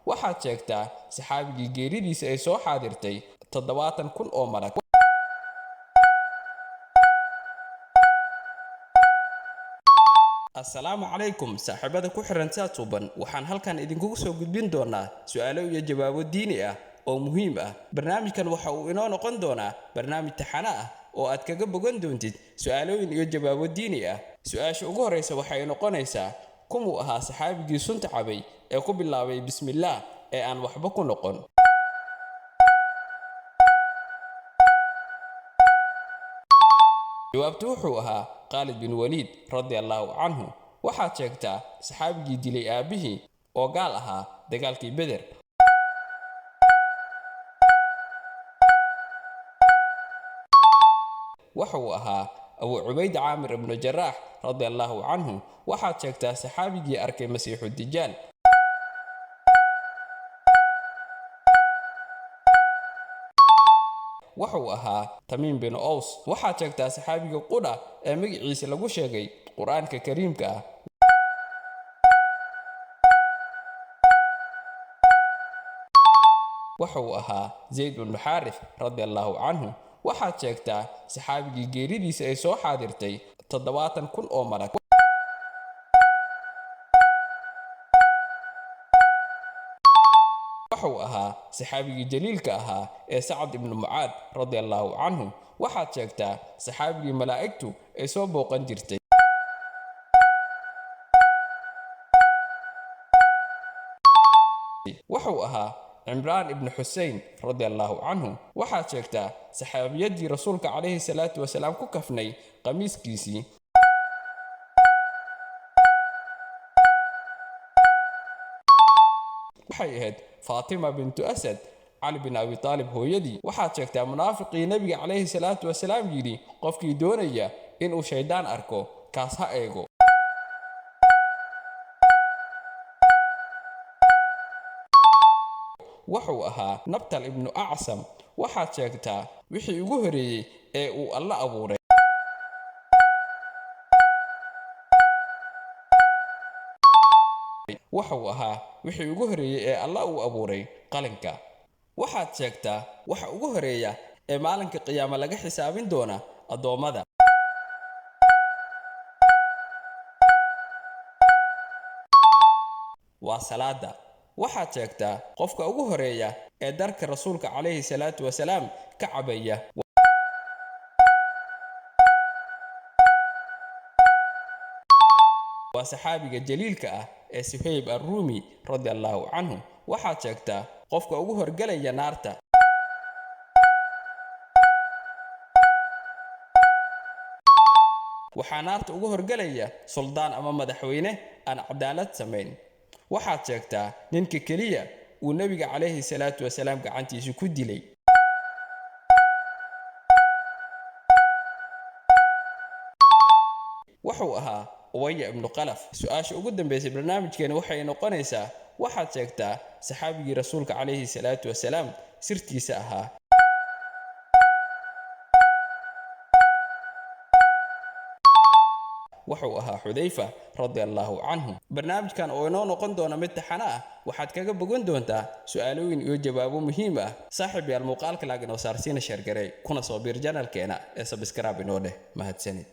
Waxaad sheegtaa saxaabigii geeridiisa ay soo xaadirtay 70,000 oo malag. Assalaamu calaykum saaxiibada ku xiran Saad Suuban. Waxaan halkan idinkugu soo gudbin doonaa su'aalo iyo jawaabo diini ah oo muhiim ah. Barnaamijkan waxa uu inoo noqon doonaa barnaamij taxane ah oo aad kaga bogan doontid su'aalooyin iyo jawaabo diini ah. Su-aasha ugu horreysa waxay noqonaysaa: kumuu ahaa saxaabigii sunta cabay ee ku bilaabay bismillaah ee aan waxba ku noqon? Jawaabtu wuxuu ahaa Khaalid bin Waliid radiallahu canhu. Waxaad sheegtaa saxaabigii dilay aabbihii oo gaal ahaa dagaalkii Beder. Wuxuu ahaa Abu Cubayd Caamir ibnu Jaraax radiallahu canhu. Waxaad sheegtaa saxaabigii arkay Masiixu Dijaal. Wuxuu ahaa Tamiim bin Ows. Waxaad sheegtaa saxaabiga qudha ee magaciisa lagu sheegay Qur-aanka Kariimka ah. Wuxuu ahaa Zayd bnu Xaarith radiallahu canhu. Waxaad sheegtaa saxaabigii geeridiisa ay soo xaadirtay 70,000 oo malag. Wuxuu ahaa saxaabigii jaliilka ahaa ee Sacad ibnu Mucaad radiallahu canhu. Waxaad sheegtaa saxaabigii malaa'igtu ay soo booqan jirtay. Wuxuu ahaa Cimraan ibnu Xusein radiallahu canhu. Waxaad sheegtaa saxaabiyadii rasuulka calayhi salaatu wasalaam ku kafnay qamiiskiisii. Waxay ahayd Faatima bintu Asad, Cali bin Abi Taalib hooyadii. Waxaad sheegtaa munaafiqii nebiga calayhi salaatu wasalaam yidhi: qofkii doonaya inuu shaydaan arko kaas ha eego. Wuxuu ahaa Nabtal ibnu Acsam. Waxaad sheegtaa wixii ugu horeeyey ee uu Alla abuuray. Wuxuu ahaa wixii ugu horeeyey ee Alla uu abuuray qalinka. Waxaad sheegtaa waxa ugu horeeya ee maalinka qiyaamo laga xisaabin doona addoommada. Waa salaada. Waxaad sheegtaa qofka ugu horeeya ee darka rasuulka calayhi salaatu wasalaam ka cabaya. Waa saxaabiga jaliilka ah ee Suhayb Arruumi radiallahu canhu. Waxaad sheegtaa qofka ugu horgelaya naarta. Waxaa naarta ugu horgelaya suldaan ama madaxweyne aan cadaalad samayn. Waxaad sheegtaa ninka keliya uu nebiga calayhi salaatu wasalaam gacantiisa ku dilay. Wuxuu ahaa Ubaya ibnu Qalaf. Su-aasha ugu dambeysay barnaamijkeena waxay noqonaysaa: waxaad sheegtaa saxaabigii rasuulka calayhi salaatu wasalaam sirtiisa ahaa. Wuxuu ahaa Xudayfa radiallahu canhu. Barnaamijkan oo inoo noqon doona mid taxane ah waxaad kaga bogan doontaa su'aalooyin iyo jawaabo muhiim ah. Saaxiib yaal, muuqaalka laag inoo saarsiina, sheergarey, kuna soo biir janalkeena ee sabskraib inoo dheh. Mahadsanid.